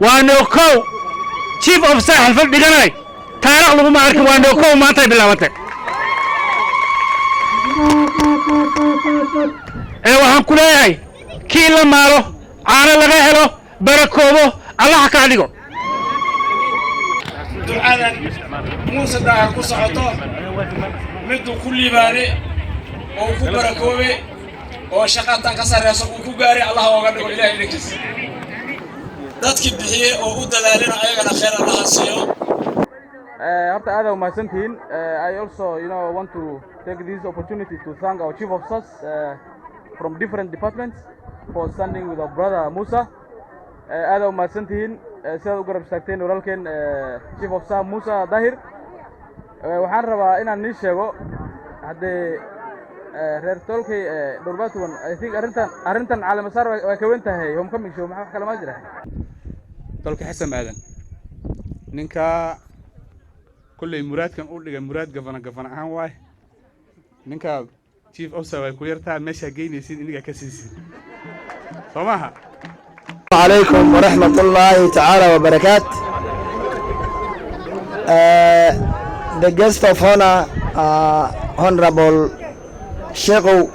Waa nookow chief officer xalfad dhiganay, taariikh laguma arkin. Waa nookow, maantay bilaabantay. Ee waxaan ku leeyahay, kii la maalo, caano laga helo, barakoobo, Allaha kaa dhigo. Ducadan Muuse Daahir ku socoto, miduu ku liibaane oo uu ku barakoobe oo shaqatan ka sarreyso uu ku gaaray, Allah ooga dhigo. Ilahay idinkiisa dadkii bixiyey oo u dadaalina, ayagana khayr Allaha siiyo. Horta aad aa umahadsantihiin. I also want to take this opportunity to thank our chief officers from different departments for standing with our brother Musa. Aad aa umahadsantihiin sidaad u garab istaagteen walaalkeen Chief Officer Musa Dahir. Waxaan rabaa inaan nii sheego haddee reer tolkay Dhowrbatuwan, I think arrintan caleemasaar way ka weyn tahay homecoming show. Maxaa wax kale ma jira? Tolka Xasan Aadan, ninka kolley muraadkan u dhigay muraad gafana gafana ahaan waay. Ninka chief officer way ku yartaa, meeshaa geynaysid inigaa ka siisid, soo maaha? عليكم ورحمة الله تعالى وبركاته. The guest of honor, Honorable Sheko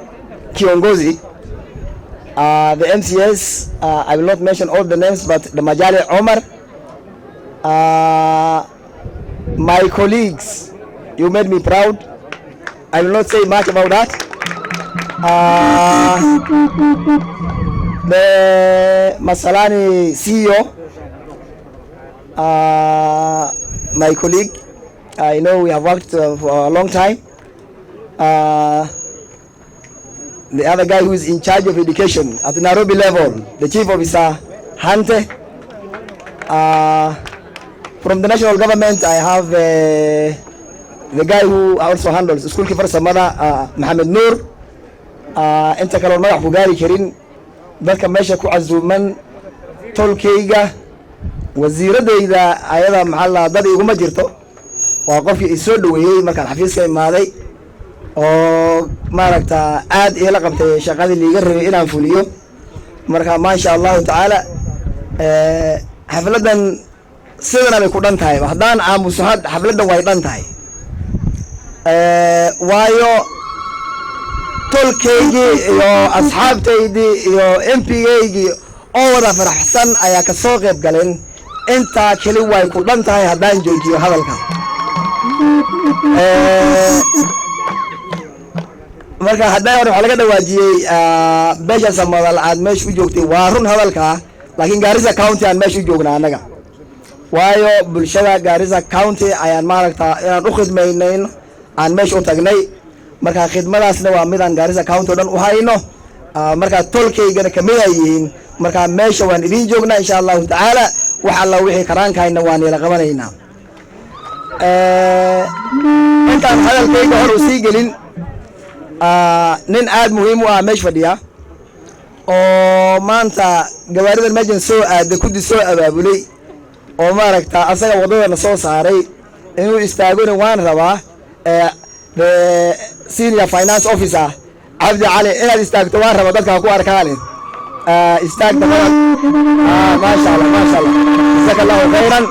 Kiongozi, the MCAs, I will not mention all the names, but the Majali Omar, my colleagues, you made me proud. I will not say much about that. The Masalani CEO, my colleague, I know we have worked for a long time. The other guy who is in charge of education at the Nairobi level, the chief officer, Hante. From the national government, I have the guy who also handles school farsamada, Mohamed Noor. Inta kaloon magac ku gaari karin, dadka meesha ku casuuman, tolkayga, wasiiradayda, ayada maxaa la dad iguma jirto, waa qofkii isoo dhaweeyey markaan xafiiska imaaday oo maaragta aad iila qabtay shaqadii liiga rabay inaan fuliyo. Marka maasha Allahu tacaala, xafladdan sidana bay ku dhan tahay. Haddaan aamuso had xafladdan way dhan tahay, waayo tolkaygii iyo asxaabtaydii iyo MP-gaygii oo wada faraxsan ayaa kasoo qayb galeen. Intaa keli way ku dhan tahay haddaan joojiyo hadalka. Marka hadday hore waxaa laga dhawaajiyey beesha Samadal aad meesha u joogtay, waa run hadalkaa, laakiin Garissa County aan meesha u joognaa annaga, waayo bulshada Garissa County ayaan maaragta inaan u khidmaynayn aan meesha u tagnay. Marka khidmadaasna waa midaan Garissa County o dhan u hayno. Marka tolkaygana kamid ay yihiin. Marka meesha waan idiin joognaa, insha Allahu tacaala. Wax alla wixii karaankahayna waan ila qabanaynaa. Intaan hadalkayga hor u sii gelin, nin aad muhiim u ah meesha fadhiya oo maanta gawaaridan meeshan soo aaday, kuddi soo abaabulay oo maaragta asaga waddadana soo saaray, inuu istaagona waan rabaa. The senior finance officer Cabdi Cali, inaad istaagto waan rabaa, dadka ha ku arkaane. Istaagta badan. Maasha Allah, maasha Allah, jazaka Allahu khayran.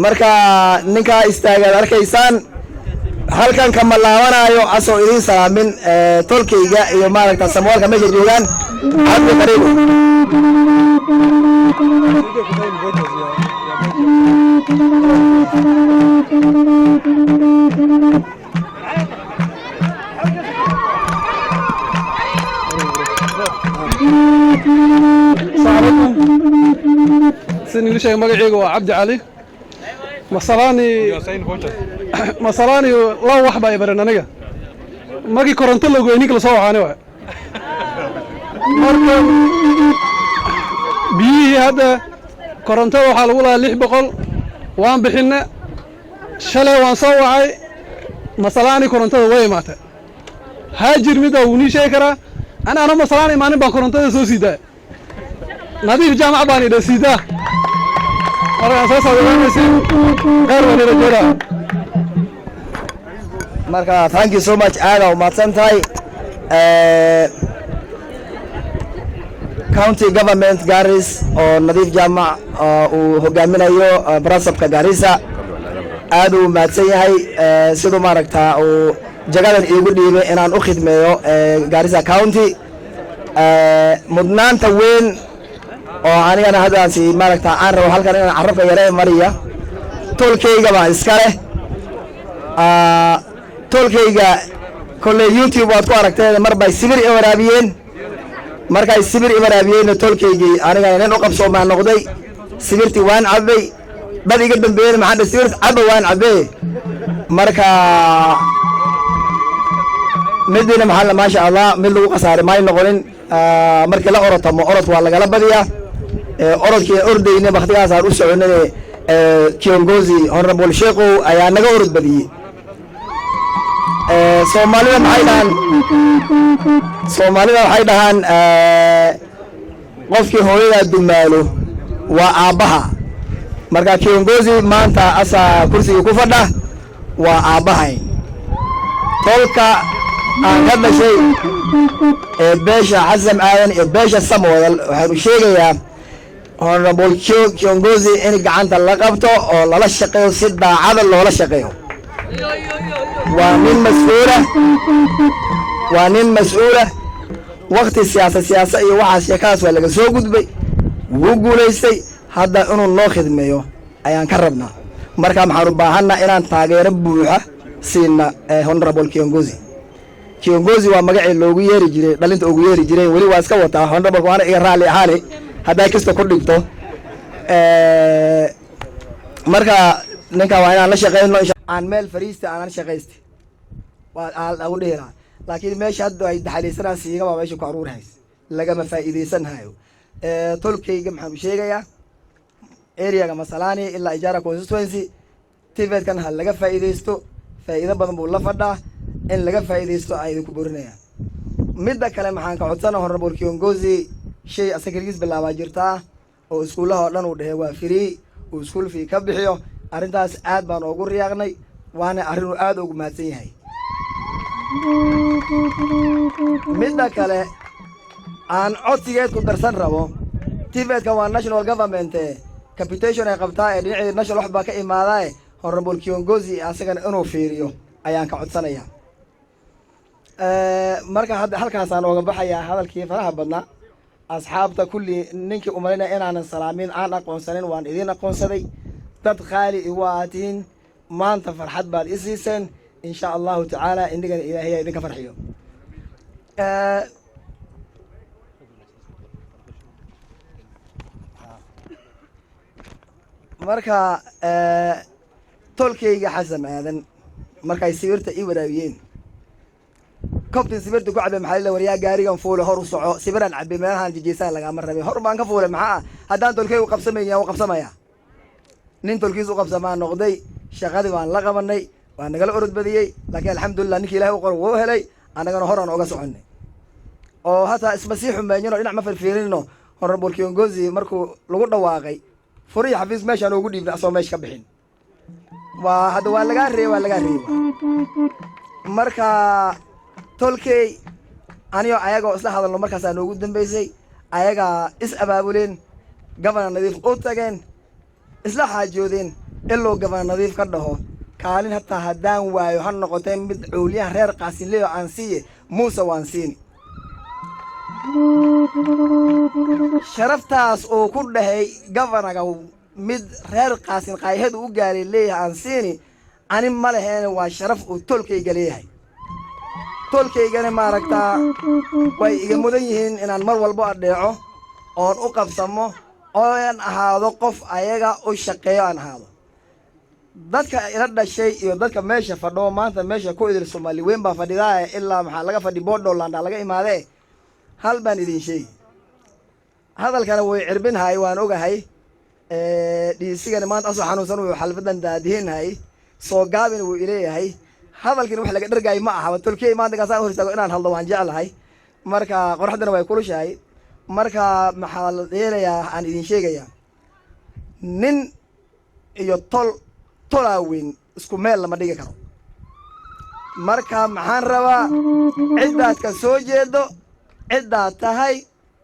Marka ninkaa istaagaad arkaysaan halkan kama laabanaayo asoo idiin salaamin tolkayga iyo maaragta samawalka meesha joogaan. Cabdi, karibu. Asalaamu calaykum. Sida niila sheegay, magacayga waa Cabdi Cali Masalaani. Masalaani laba wax baa i baran aniga. Markii koronto la goyay, ninka lasoo wacaani waay. Marka biyihii hadda korontada waxaa lagu lahaa 600, waan bixinna. Shalay waan soo wacay Masalaani, korontada way imaatay. Haajir mida wuu nii sheegi karaa, ana Masalaan imaanin baan korontada soo siidaa. Nadiif Jaamac baan idha siidaa. Markaan soo socday, khayr baan ila jeedaa. Marka thank you so much, aada umahadsan tahay. County government Garis oo Nadiif Jaamac oo uu hogaaminayo barasabka Garissa aad uu mahadsan yahay siduu maaragtaa uu jagadan iigu dhiibay inaan u khidmeeyo Garissa County. Mudnaanta weyn oo anigana haddaasi maaragtaa aan rabo halkan inaan carabka yaree mariya, tolkayga baa iska leh. Tolkayga kolley YouTube waad ku aragteen, mar bay sibir i waraabiyeen. Markay sibir i waraabiyeenna, tolkaygii anigana nin u qabsoomaa noqday. Sibirtii waan cabbay, dad iga dambeeyena maxaa dhe, "Sibirt cabba." Waan cabbee. Marka midiina maxaa, maasha Allah, mid lagu khasaaray may noqonin. Markii la orotamo, orod waa lagala badiyaa. Orodkii ordayne waktigaasaan u soconay, kiongozi Honorable Sheekhow ayaa naga orod badiyey. Soomaalida maxay dhahaan? Soomaalida waxay dhahaan, "Qofkii hooyadaa dumaalo waa aabbaha." Marka kiongozi maanta asaa kursiga ku fadha waa aabbahay. Tolka aan ka dhashay ee beesha Xasan Aadan iyo beesha Samodal waxaanu sheegayaa Honorable kiongozi in gacanta la qabto oo lala shaqeeyo, si daacada loola shaqeeyo. Waa nin mas-uula, waa nin mas-uula. Wakti siyaasa siyaasa iyo waxaas sheekadaas waa laga soo gudbay. Wuu guulaystay, hadda inuu noo khidmeeyo ayaan ka rabnaa. Marka maxaan u baahanaa? Inaan taageero buuxa siina Honorable kiongozi. Kiongozi waa magacii loogu yeeri jiray, dhalinta ugu yeeri jireen. Weli waa iska wataa honorable, waana iga raalli ahaani hadday kasta ku dhigto. Marka ninka waa inaan la shaqeyno, aan meel fariista aanan shaqaysta waa aan dhihi lahaa, laakiin meesha hadda ay daxalaysanaa siiga baa meesha ku aruuri hays, lagama faa'iidaysan hayo. Tolkayga maxaan u sheegayaa? Areaga Masalani ilaa Ijara constituency TVET-kan ha laga faa'iidaysto. Faa'iido badan buu la fadhaa, in laga faa'iidaysto aan idinku borinaya. Midda kale, maxaan ka codsana Honorable kiongozi? Shay asaga keligiis bilaabaa jirtaa oo iskuullaha oo dhan uu dhehe waa free, uu school fee ka bixiyo. Arrintaas aad baan ugu riyaaqnay, waana arrin uu aad ugu mahadsan yahay. Midda kale aan codsigeed ku darsan rabo, TVET-ka waa national government, capitation ay qabtaa ee dhinacii national wax baa ka imaadaae. Honorable kiongozi asagana inuu fiiriyo ayaan ka codsanaya. Marka hadda halkaasaan ooga baxayaa hadalkii faraha badnaa. Asxaabta kulli, ninkii umalaynaya inaanan salaamin, aan aqoonsanin, waan idiin aqoonsaday. Dad qaali igu aa tihiin. Maanta farxad baad i siiseen. Insha Allahu tacaala indigana Ilaahay idinka farxiyo. Marka tolkayga Xasan Aadan markay sawirta ii waraabiyeen, kobtin sibirta ku cabe, maxaa la waryaa? Gaarigan fuule, hor u soco. Sibiraan cabe, meelahaan jijiisaan lagaama rabay, hor baan ka fuulay. Maxaa ah haddaan tolkaygu qabsamayna, u qabsamaya. Nin tolkiis u qabsamaa noqday. Shaqadii baan la qabanay, waa nagala orod badiyey, laakiin alxamdulilah, ninkii Ilahay u qoro wuu helay. Annagana horaan oga soconay oo hataa isma sii xumeeyino, dhinac ma firfiirinno. Honorable kiongozi markuu lagu dhawaaqay, furihii xafiis meeshaan ugu dhiibnay asoo meesha ka bixin. Waa hadda waa lagaa reey, waa lagaa reey. Marka tolkey anigoo ayagoo isla hadalno, markaasaa noogu dambeysay. Ayagaa is abaabuleen, Governor Nadiif u tageen, isla xaajoodeen iluu Governor Nadiif ka dhaho, "Kaalin hataa haddaan waayo, ha noqotee mid cooliyaha reer Qaasinleyo aan siiye, Muuse waan siini." Sharaftaas uu ku dhahay governorga, mid reer Qaasin qaayahadu u gaaray leeyahay aan siini, ani ma laheene, waa sharaf uu tolkayga leeyahay. Tolkaygana maaragtaa way iga mudan yihiin inaan mar walbo adheeco oon u qabsamo oon ahaado qof ayaga u shaqeeyo aan ahaado. Dadka ila dhashay iyo dadka meesha fadho maanta, meesha ku idil Soomaali weyn baa fadhidaa, ilaa maxaa laga fadhi Borderland laga imaadee. Hal baan idin sheegi, hadalkana way cirbinhay, waan ogahay. Dhiisigana maanta asoo xanuunsan wuu xalfadan daadihinhay, soo gaabina wuu ileeyahay. Hadalkina wax laga dhargaay ma ahaba. Tolkey maanta kaasaan hor istaago inaan hadlo waan jeclahay. Marka qoraxdana way kulushahay. Marka maxaa la yeelayaa? Aan idin sheegayaa, nin iyo tol, tolaa weyn, isku meel lama dhigi karo. Marka maxaan rabaa? Ciddaad ka soo jeedo, ciddaad tahay.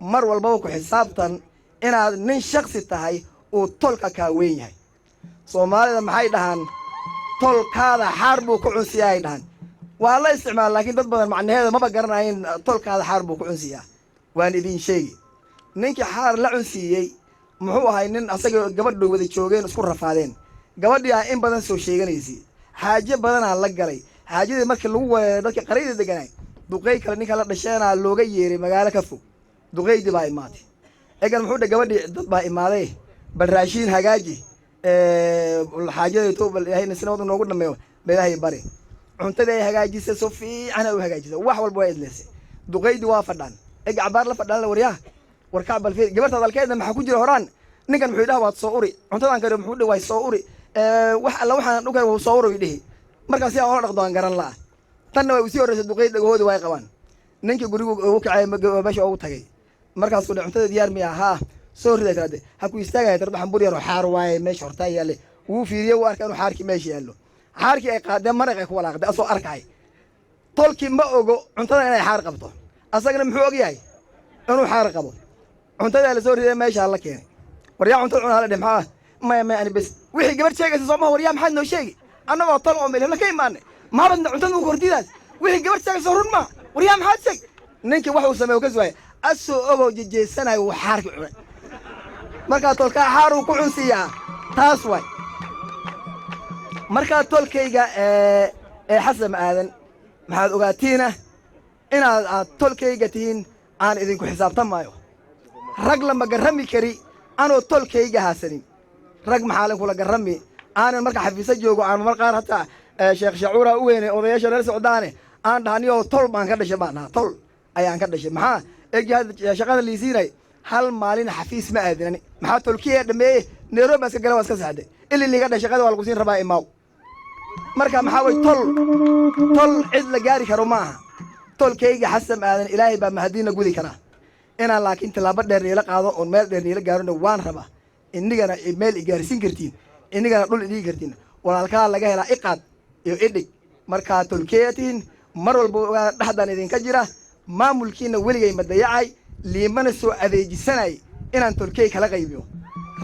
Mar walbaba ku xisaabtan inaad nin shaksi tahay uu tolka kaa weyn yahay. Soomaalida maxay dhahaan? Tolkaada xaar buu ku cunsiyaa, ay dhahaan. Waa la isticmaala, laakiin dad badan macnaheeda maba garanayin. Tolkaada xaar buu ku cunsiyaa, waan idin sheegi. Ninkii xaar la cunsiiyey muxuu ahay? Nin asaga gabadhu wada joogeen, isku rafaadeen. Gabadhii aa in badan soo sheeganaysay, xaajo badanaa la galay. Xaajadii markii lagu weeraray dadka qaryada deganaay, duqey kale ninka la dhasheenaa looga yeeray magaalo ka fog. Duqeydii baa imaatay. Egan muxuu dhe? Gabadhii dad baa imaaday, bal raashiin hagaaji, xaajadayto, bal Ilaahay sinabad noogu dhameeyo, ba Ilaahay bari. Cuntadii ay hagaajisay, so fiican ay u hagaajisay, wax walba waa idleysay. Duqeydii waa fadhaan. Eg cabaar la fadhaan, la waryaha warkac, bal fiir gabarta hadalkeedna maxaa ku jira? Horaan ninkan muxuu dhaha? Waad soo uri cuntadan kale. Muxuu dhihi? Way soo uri. Wax alla waxaan dhulkan wuu soo uri dhihi. Markaas si aan ola dhaqdo aan garan la'a. Tanna way usii horreysay. Duqeyd dhagahoodi way qabaan. Ninkii gurigu ugu kacay, meesha ugu tagay. Markaasuu dhe, cuntada diyaar miya? Haa, soo riday. Kala de ha ku istaagaya tarda xambur yar oo xaar waaye meesha hortaa yaalle. Wuu fiiriyey, wuu arkay inuu xaarkii meesha yaallo. Xaarkii ay qaadeen maraq ay ku walaaqday asoo arkay. Tolkii ma ogo cuntada inay xaar qabto, asagana muxuu og yahay? Inuu xaar qabo. Cuntadaa la soo riday, meeshaa la keenay. Waryaa, cuntada cuna, hala dheh. Maxaa? Maya, maya, ani bes wixii gabadh sheegaysa soo maha. Waryaa, maxaad noo sheegi? Annagoo tol oo meel hebla ka imaanay, maabadna cuntada u kordidaas. Wixii gabadh sheegaysa run maa. Waryaa, maxaad sheeg? Ninkii wax uu sameeyo ka suwaayay, asoo ogoo jejeesanayo, wuu xaarkii cunay. Markaa tolkaa xaar uu ku cunsiiyaa, taas waay. Markaa tolkayga ee Xasan Aadan, maxaad ogaatiina inaad aad tolkayga tihiin, aan idinku xisaabtamaayo. Rag lama garrami kari anoo tolkayga haasanin. Rag maxaa linkula garrami? Aanan marka xafiiso joogo, aan mar qaar hataa Sheekh Shacuura u weynay, odayaasha reer socdaane, aan dhahaniyoo tol baan ka dhashay, baan dhahaa, tol ayaan ka dhashay. Maxaa egi hadda shaqada liisiinay? Hal maalin xafiis ma aadinani. Maxaa tolkiya dhameeye? Nairobi baan iska gala, waan iska saxday. Ili liiga dha shaqada waa lagu siin rabaa, imaaw. Marka maxaa way? Tol, tol cid la gaari karo ma aha. Tolkayga Xasan Aadan, Ilaahay baa mahadiina gudi karaa inaan, laakiin tallaabo dheer niila qaado oon meel dheer niila gaarona waan rabaa. Inigana meel i gaarsiin kartiin, inigana dhul idhigi kartiin. Walaalkaa laga helaa iqaad iyo idhig. Markaa tolkeeya tihiin, mar walba ogaada dhexdan idinka jira. Maamulkiina weligay ma dayacay, liimana soo adeejisanay inaan tolkey kala qaybiyo.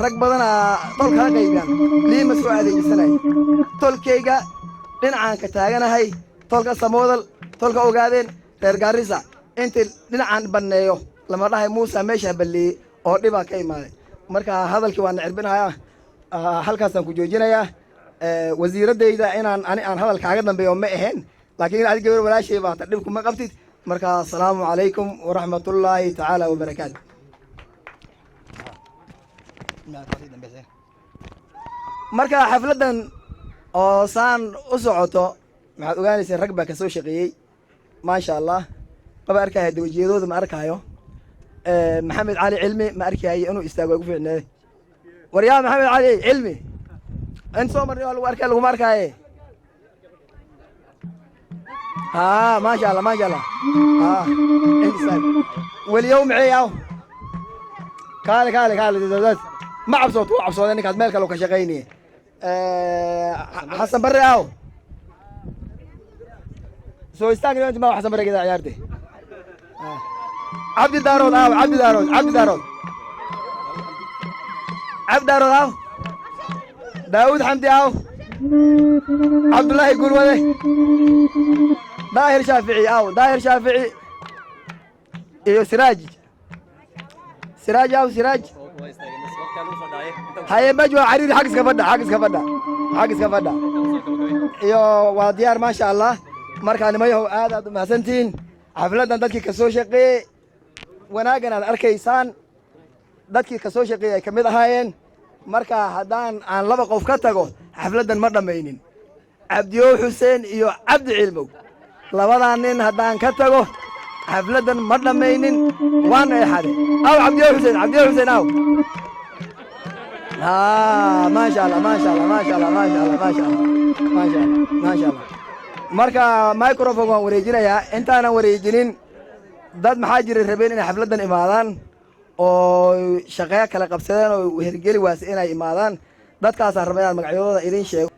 Rag badanaa tol kala qaybiyaan, liima soo adeejisanay. Tolkayga dhinacaan ka taaganahay, tolka Samoodal, tolka Ogaadeen, reer Gaarisa, intii dhinacaan banneeyo lama dhahay Muusa meeshaa balleeyey oo dhibaa ka imaaday. Marka hadalkii waan cirbinayaa, halkaasaan ku joojinayaa. Wasiiraddayda inaan ani aan hadal kaaga dambeeyo ma ahayn, laakiin adi gabar walaashay baata, dhib kuma qabtid. Marka asalaamu calaykum waraxmatullaahi tacaala wabarakaatu. Marka xafladdan oo saan u socoto, maxaad ogaanayseen? Rag baa kasoo shaqeeyey, maasha Allah. Maba arkaayo dawajiyadooda, ma arkaayo. Maxamed Cali Cilmi ma arkaayo, inuu istaago way ku fiicneeday. Waryaa, Maxamed Cali Cilmi, in soo marnay waa lagu arkaya, laguma arkaaye. Ha, maasha Allah, maasha Allah. Ha istaag. Weliyow maxay aw? Kaale, kaale, kaale. Dad ma cabsooto? Wuu cabsooday ninkaas, meel kale ka shaqaynaye. Xasan Barre aw, soo istaag. Ma Xasan Barre gida ciyaarte. Cabdi Daarood aaw? Cabdi Daarood, Cabdi Daarood, Cabdi Daarood aaw? Daawud Xamdi aaw? Cabdullaahi Gulwade, Daahir Shaafici aaw? Daahir Shaafici iyo Siraaj, Siraaj aaw? Siraaj haye, maj waa cariiri. Xag iska fadha, xag iska fadha, xag iska fadha. Iyo waa diyaar, maasha Allah. Markaa nimayahow, aad aad umahadsantihiin. Xafladdan dadkii kasoo shaqeeyey, wanaaggan aad arkaysaan dadkii kasoo shaqeeyey ay ka mid ahaayeen. Marka haddaan aan laba qof ka tago, xafladdan ma dhammaynin. Cabdiyow Xuseen iyo Cabdi Cilmow, labadaa nin haddaan ka tago, xafladdan ma dhammaynin, waana eexade. Aw Cabdiyow Xuseen? Cabdiyow Xuseen aw? Maasha Allah, maasha Allah, maasha Allah, maasha Allah, maasha Allah, maasha Allah, maasha Allah. Marka microphone waan wareejinayaa. Intaanan wareejinin, dad maxaa jiray rabeen inay xafladdan imaadaan oo shaqeyo kala qabsadeen oo hergeli waase inay imaadaan. Dadkaasaan raba inaan magacyadooda idin sheego.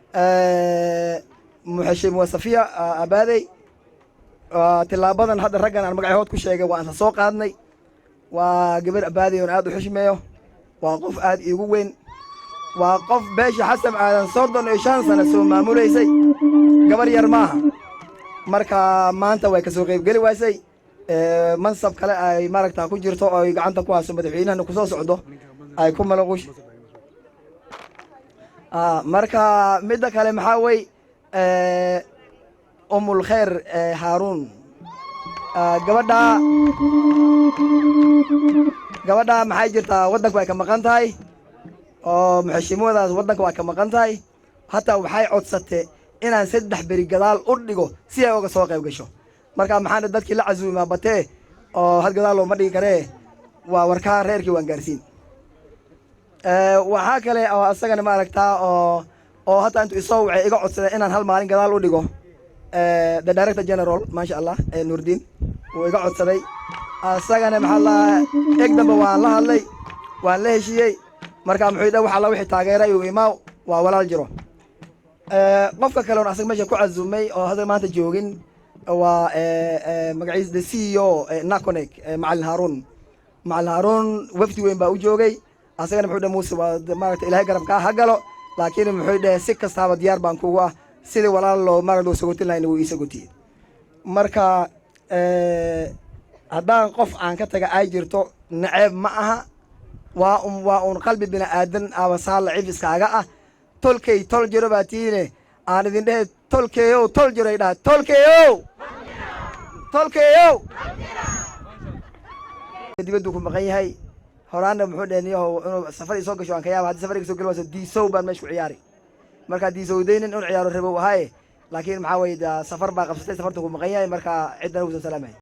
Muxeshimiwa Safiya Abaadey, tilaabadan hadda raggan aan magacyahood ku sheegay waa ansa soo qaadnay. Waa gabar abaadi oon aad u xushmeeyo. Waa qof aad iigu weyn. Waa qof beesha Xasan Aadan 35 sano soo maamulaysay. Gabar yar maaha. Marka maanta way kasoo qaybgeli waysay. Mansab kale ay maaragta ku jirto oo ay gacanta ku hayso, madaxweynahana kusoo socdo, ay ku malaqush. Marka midda kale maxaa wey, Umul Kheer Haaruun. Gabadha maxay jirtaa, waddanka way ka maqan tahay oo muxeshimadaas waddanka waa ka maqan tahay. Hataa waxay codsatee inaan 3 beri gadaal u dhigo si ay uga soo qayb gasho. Marka maxaan dadkii la casuumaa batee oo had gadaal looma dhigi karee. Waa warkaa reerkii waan gaarsiin. Waxaa kale oo asagana maaragtaa oo hataa intuu isoo wacay iga codsaday inaan hal maalin gadaal u dhigo, the director general, maasha Allah, Nuurdiin wuu iga codsaday. Asagana maxaa la eg dambe waan la hadlay, waan la heshiiyey. Marka muxuu yidhi, wax alla wixii taageeray uu imaaw, waa walaal jiro. Qofka kale oon asaga meesha ku casuumay oo hadda maanta joogin waa magaciisa the CEO Naconek, Macalin Haaruun. Macalin Haaruun wafdi weyn baa u joogay. Asagana muxuu dhahay, Muuse, waa maaragta Ilaahay garabkaa ha galo, laakiin muxuu dhahay, si kastaaba diyaar baan kugu ah sidii walaal loo maaragta loo sagotin lahayna wuu ii sagotiyey. Marka haddaan qof aan ka taga ay jirto, naceeb ma aha, waa un qalbi bini aadan aba saa laciif iskaaga ah. Tolkey tol jiro baa tiine, aan idin dhehe, tolkeeyow tol jiro ay dhaha, tolkeeyow tolkeeyow. Dibaddu ku maqan yahay. Horaanna muxuu dheh, niyahow, inuu safar isoo gasho aan ka yaaba. Haddii safar iga soo geli wayso, diisow baan meesha ku ciyaari. Marka diisowdaynin in ciyaaro rabow ahaaye, laakiin maxaa weye, safar baa qabsatay, safarta ku maqan yahay. Marka ciddana wuu soo salaamay.